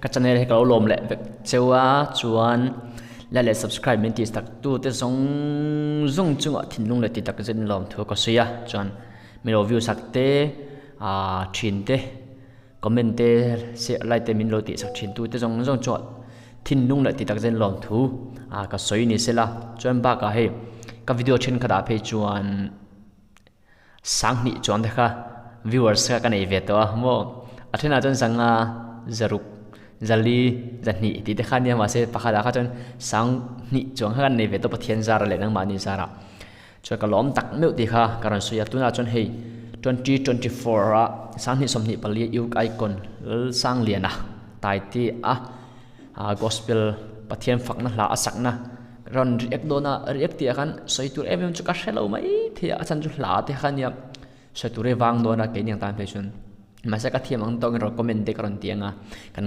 Ka channel hi ka lo lawm leh vek cheu a, chuan like leh subscribe min tih tak tu te zawng zawng chungah thinlung leh ti tak zet in lawm thu ka sawi a, chuan min lo view sak te ah thin te comment te share like te min lo tih sak thin tu te zawng zawng chungah thinlung leh ti tak zet in lawm thu ah ka sawi ni sela, chuan bakah hei ka video thenkhat ah phei chuan. Sanghnih chuan te kha viewers kha ka nei ve tawh a maw a thenah chuan sanga zaruk zali zahnih tih te kha nia mahse pakhat ah kha chuan sanghnih chuang kha kan nei ve tawh Pathian zar leh nangmahni zar ah chuan ka lawm tak meuh tih kha ka rawn sawi a tunah chuan hei 2024 ah sanghnih 24 Uk Icon Lalsangliana Taitea a gospel Pathian fakna hla a sakna rawn react dawn a react tih ah khan sawi tur em em chu ka hre lo mai thei a a chhan chu hla te kha nia sawi tur hi vang dawn a keini ang tan phei chuan mahse ka thiam ang tawkin rawn comment te ka rawn ti ang a kan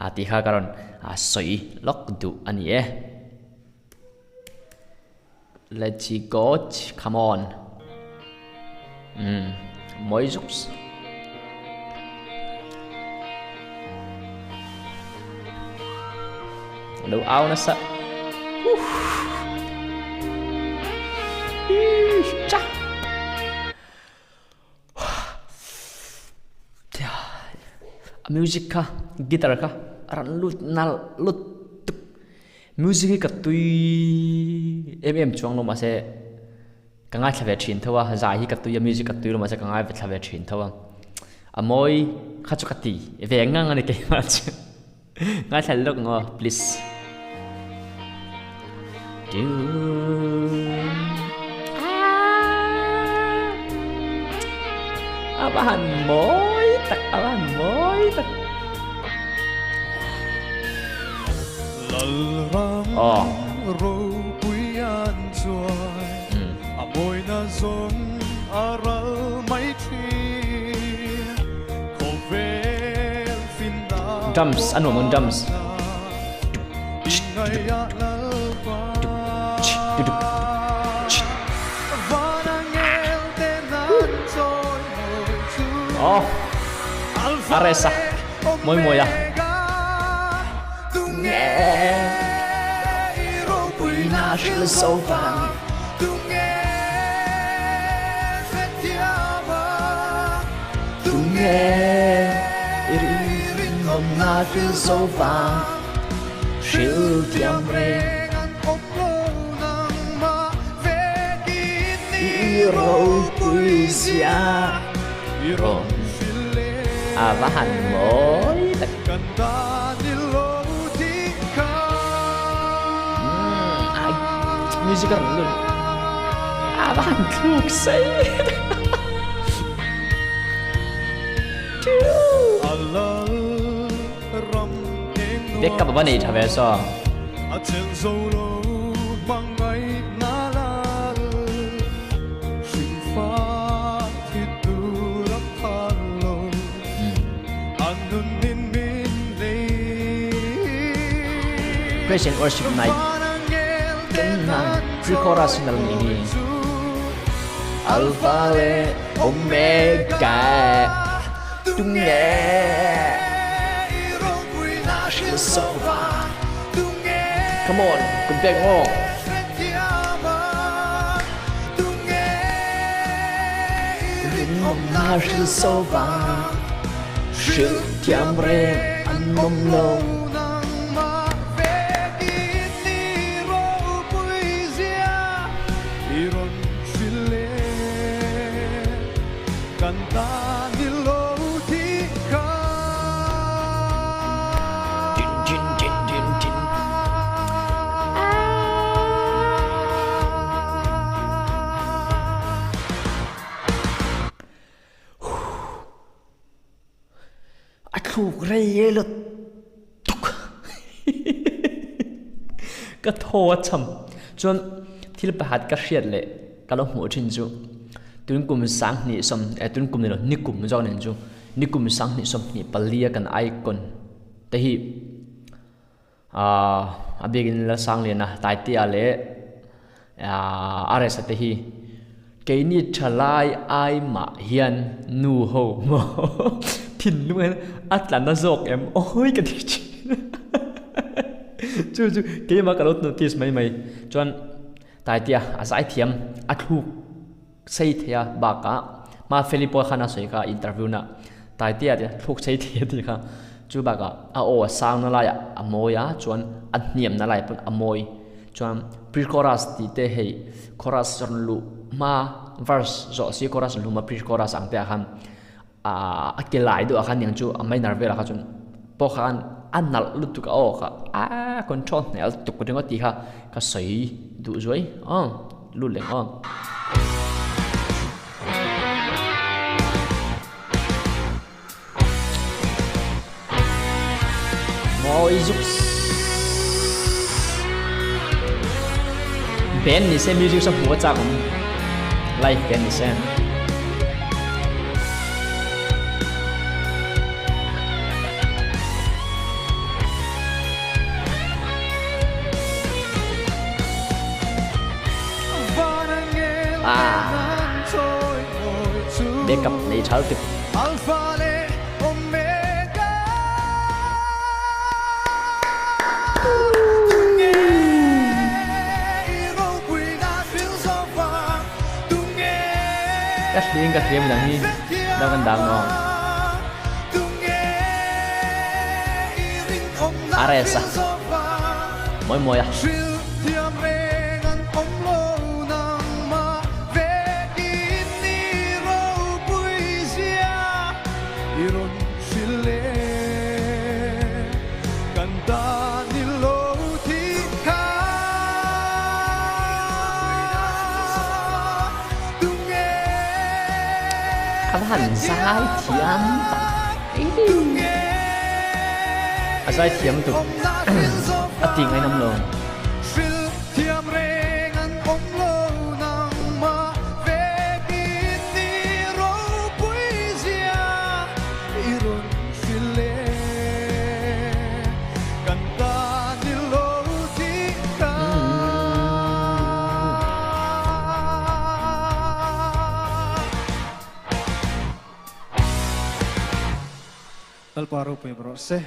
ah tih kha ka rawn ah sawi lawk duh a ni e. Let's go come on umm mawi zuks lo au nasa cha a music kha guitar kha a rawn lut nalh lut tuk music hi ka tui em em chuang lo mahse ka ngaithla ve thin tho a zai hi ka tui a music ka tui lo mahse ka ngaithla ve thin tho a a mawi kha chu ka ti ve ngang a ni keimah chu ngaithla lawk ang aw please. A va han mawi tak a va han mawi tak. Lalram ropui an chuai a mawina zawng a ral mai thin khawvel finna Drums a nuam ang drums. Oh a rest a mawi mawi a. A va han mawi tak. Music a rawn lut. A va han thluk sei. Backup a va nei tha ve saw. Praise and worship night pre-chorus na lang ini. Alpha le Omega tunge Come on, come back mo. Rinawmna hril so vang Hril thiam reng an awm lo A thluk rei e lo tuk. Ka thaw a cham. Chuan thil pakhat ka hriat leh ka lo hmuh thin chu tunkum sanghnih sawm eh tunkum ni lo nikum zawk nen chu nikum sanghnih sawmhnih palia kan icon te hi Aaa a biakin Lalsangliana Taitea leh aaa Aresa te hi keini thalai ai mah hian nu ho maw thinlung hian a tla na zawk em awi ka ti thin. Chu chu keimah ka lo notice mai mai. Chuan Taitea a zaithiam a thluk sei thei a bakah hma Feli pawh khan a sawi kha interview na Taitea te thluk sei thei a tih kha. Chu bakah a aw a sang na laiah a mawi a chuan a hniam na lai pawn a mawi. Chuan pre-chorus tih te hei chorus rawn luh hma verse zawh si chorus rawn luh hma pre-chorus ang te ah khan Ahh a ke lai deuh ah khan niang chu a minor velah kha chuan pawh khan a nalh lutuk a aw kha aaa control hmel tuk ringawt tih kha ka sawi duh zuai aw lut leh aw. Mawi zuk Band ni se music sa hmuh a chak awm live band ni se. Ah. Backup nei tha lutuk. Ka hling ka hliam dang hi dang kan dang maw RS a mawi mawi a. I rawn hrilh e kan tan i lo thi kha tunge A va han zai thiam tak A zai thiam tuk a ti ngainawm lo. Lalpa ropui rawh se.